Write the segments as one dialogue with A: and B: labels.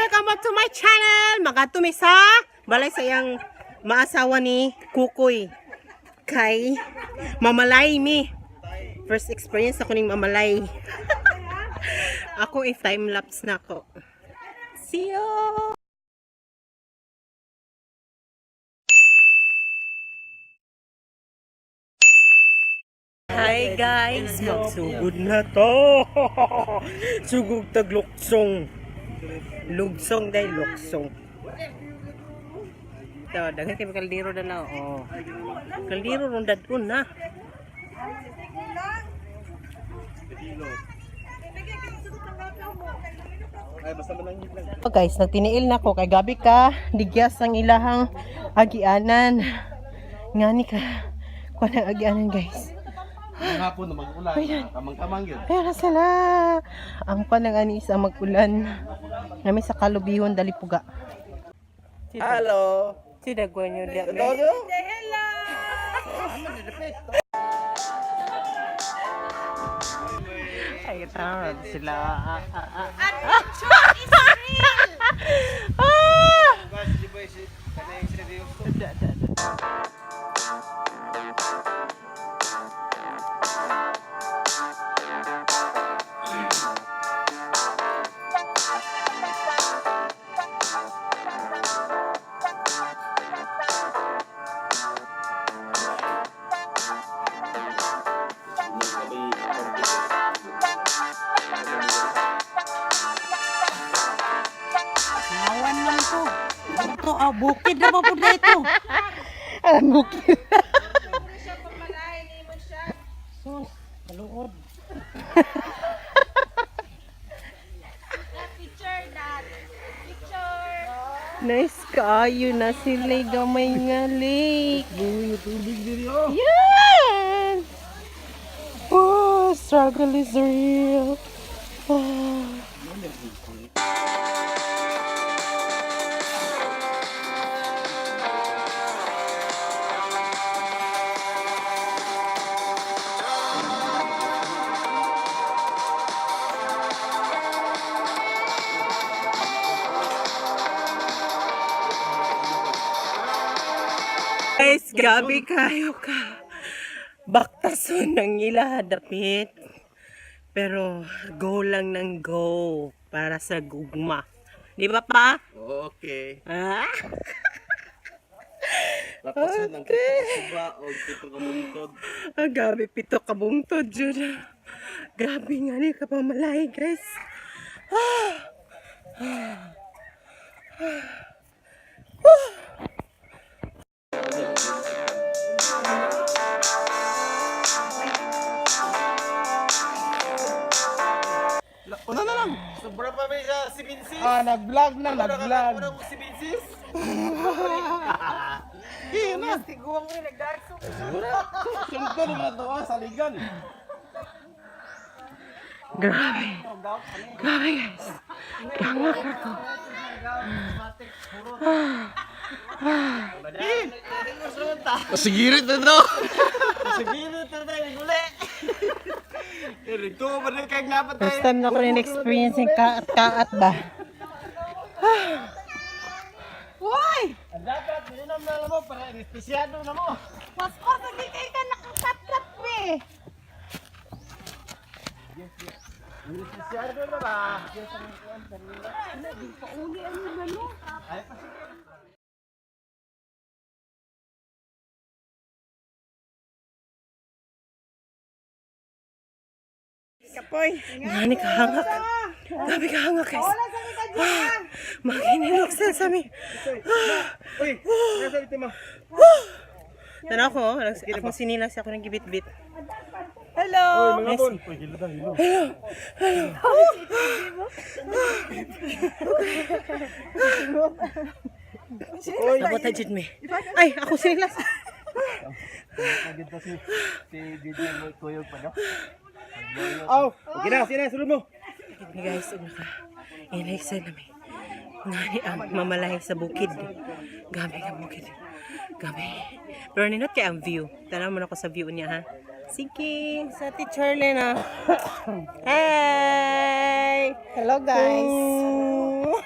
A: Welcome back to my channel! Makatumi sa balay sa iyang maasawa ni Kukoy kay Mamalay mi. First experience ako ning mamalay. Ako if time lapse na ako. See you! Hi guys! Magsugod na to! Sugog tag luksong. Lugsong dahil luksong. Ito, daghan kay kaldero na lang. Oh. Kaldero ron dadun na.
B: Ay, basta manangit lang.
A: Oh, guys, nagtiniil na ko kay gabi ka digyas ang ilahang agianan. Ngani ka. Kuan ang agianan, guys.
B: Ang hapon na mag-ulan. Kamang-kamang yun.
A: Ayan na sila. Ang panang ani is ang mag-ulan. Nami sa kalubihon dalipuga.
B: Hello!
A: Sida gwanyo diya.
B: Hello!
A: Ay, tama sila.
C: Adventure is real!
A: Ah!
C: Awan lang to. Ito, ah, bukid na ba po na ito?
A: Ang bukid.
C: Sus, kaluod. Picture that. Picture.
A: Nice kaayo na sila gamay nga lake.
B: Uy, tubig diri oh.
A: Yes! Oh, struggle is real. Ah. Guys, gabi kayo ka. Baktason ng ila dapit. Pero go lang ng go para sa gugma. Di ba pa?
B: Okay.
A: Ah?
B: Lapasan ng pito ka suba o pito ka bungtod.
A: Ah, gabi pito ka bungtod jud. Grabe nga ni kapamalay, guys. Ah. Ah. Ah.
B: Una na lang. Sobra pa may sa si Vincis. Ah, nag-vlog na, nag-vlog. Una si Vincis. Iya na. Tiguang mo nagdarso. Sunod na naman ito ah, saligan.
A: Grabe. Grabe, guys. Gangak ako.
B: Sigirit na to. Sigirit na tayo, guli. Rito, ba kay dapat
A: First time na ko rin experience yung kaat-kaat ba?
C: Why?
B: Dapat, ininom na mo para anestesiado na mo.
C: Mas ko hindi kayo ka nakakatkat eh.
B: Anestesiado na ba?
A: Kapoy. Ngani kahangak. Grabe kahangak, guys. Ah, Maginilok sa sami. Ah.
B: Uy, nasa ito mo.
A: Tanaw ko, akong sinilas ako ng gibit-bit.
C: Hello.
B: Uy, mga bon. Uy, hilo na, hilo. Uy,
A: Abot na jud me. Ay, ako sinilas.
B: Nagito si DJ mo kuyog pa no? Aw, okay na, sige na, sulod mo.
A: Hey guys, una ka. Inexcel na mi. Ngani ang mamalay sa bukid. Gabi ka bukid. Gabi. Pero ninot kay ang view. Tanaw mo na ako sa view niya ha. Sige, sa teacher Lena. Hi!
C: Hello guys.
A: Ooh.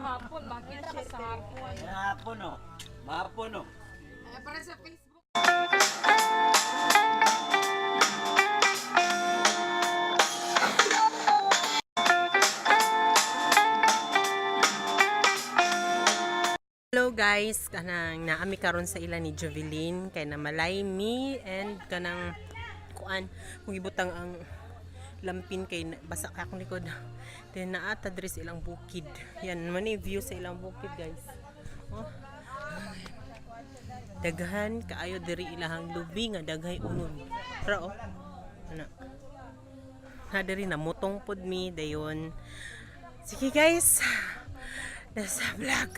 D: Hapon, makita ka sa hapon.
C: Mahapon oh. Mahapon oh.
D: Para sa Facebook.
A: Hello guys, kanang naami karon sa ila ni Jovelyn kay namalay mi and kanang kuan kung ibutang ang lampin kay basa ka akong likod. Then naa ta diri sa ilang bukid. Yan man ni view sa ilang bukid, guys. Oh. Daghan kaayo diri ilahang lubi nga daghay unod. Pero oh. Ana. Na diri na mutong pod mi dayon. Sige guys. That's a vlog.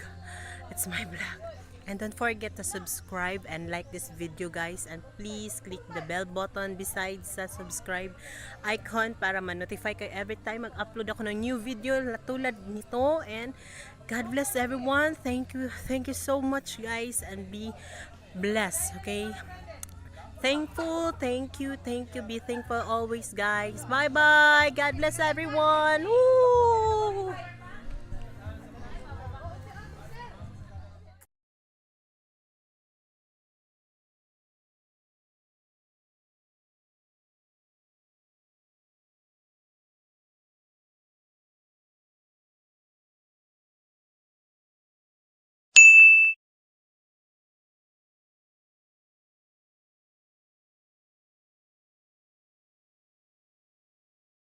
A: It's my vlog. And don't forget to subscribe and like this video, guys. And please click the bell button besides sa subscribe icon para ma-notify kayo every time mag-upload ako ng new video na tulad nito. And God bless everyone. Thank you. Thank you so much, guys. And be blessed. Okay? Thankful. Thank you. Thank you. Be thankful always, guys. Bye-bye. God bless everyone. Woo!